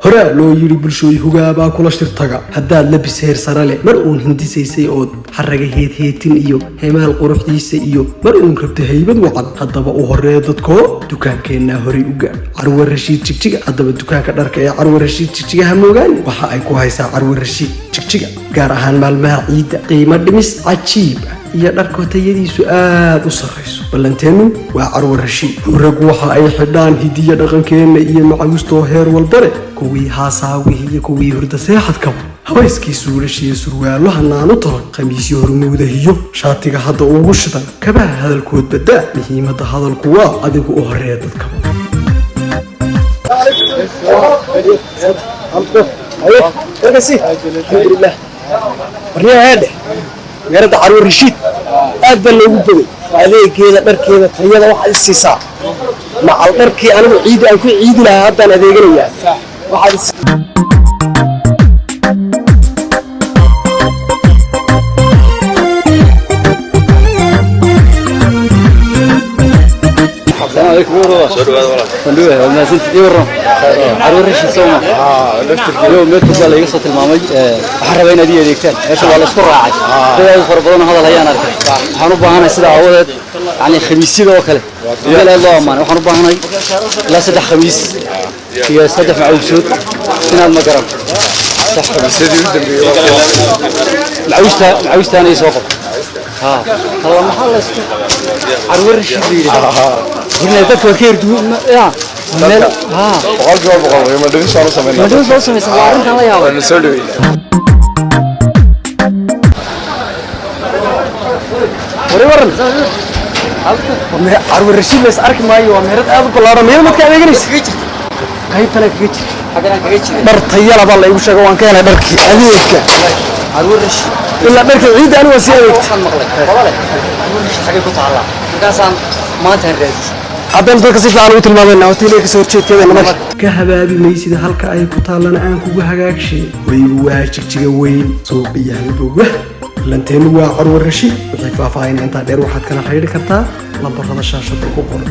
Horaa loo yidhi, bulshooy, hugaabaa kula shirtaga. Haddaad labis heer sare leh mar uun hindisaysay ood xaraga heedheetin iyo hemaal quruxdiisa iyo mar uun rabta haybad wacan, haddaba u horee dadkoo dukaankeenna horay u gaadh, Carwe Rashiid Jigjiga. Haddaba dukaanka dharka ee Carwe Rashiid Jigjiga ha moogaani. Waxa ay ku haysaa Carwe Rashiid Jigjiga, gaar ahaan maalmaha ciidda, qiimo dhimis cajiib ah iyo dharkoo tayadiisu aad u sarrayso. Ballanteennu waa Carwe Rashiid. Huragu waxa ay xidhaan hidiya dhaqankeenna iyo macawistoo heer walbare, kuwii haasaawihii iyo kuwii hurda seexadkaba, habayskii suulashiiyo surwaallo hanaanu talan, khamiisyo hormuudahiyo shaatiga hadda ugu shidan, kabaha hadalkood badaa. Muhiimadda hadalku waa adigu u horeeya dadkaba. Alxamdulilah. Warniyaha heedhe, meerada Carwo Rashiid aad baa loogu bogay adeegeeda, dharkeeda, tayada waxaad is siisaa. Macal dharkii anigu ciidi aan ku ciidi lahaa haddaan adeeganayaa waxaad is السلام عليكم. Bandhiga waa mahadsantiid. Ii warram, Carwo Rashiid soo ma? Yow meel fog baa laiga soo tilmaamay. Waxaan rabaa inaad ii adeegtaan. Meesha waa la isku raacay, dad aad u fara badan oo hadal hayaan arkay. Waxaan u baahanahay sida aawadeed yani khamiisyada oo kale, meel aad loo ammaanay. Waxaan u baahanahay ilaa saddex khamiis iyo saddex macawsood inaad ma garan. Macawiista, macawistaana ii soo qor. Ha halla, maxaa la isku Carwo Rashiid la yidhi hirna dadka waa ka herduwan ya meel ha. 100% qiimo dhimis waan u samaynaa. Madhow soo samaysan, waa arrintan la yaabay. Waanu soo dhaweynaa. Wari waran, Carwo Rashiid la is arki maayo. Waa meherad aad u ballaaran. Miyada madka adeeganaysa qaybtana kaga jirta? Xaggan aan kaga jiray. Dhar tayala baa la igu sheega, waan ka helay dharkii adeegka. Carwo Rashiid. Ilaa dharkii ciidda anigu waan sii adeegtay. Waxaan maqlay qola leh Carwo Rashiid xaggay ku taallaa, markaasaan maantaan raadiyey. Haddana dadka si fiican ugu tilmaamayna hoteelka kasoo horjeedkeeda marka. Ka habaabi maysid halka ay ku taallana aan kugu hagaagshay. Waygu waa Jigjiga Weyn, suuq iyo halbowah. Ballanteennu waa Carwo Rashiid. Wixii faahfaahin intaa dheer waxaad kala xidhiidhi kartaa lambarada shaashada ku qoran.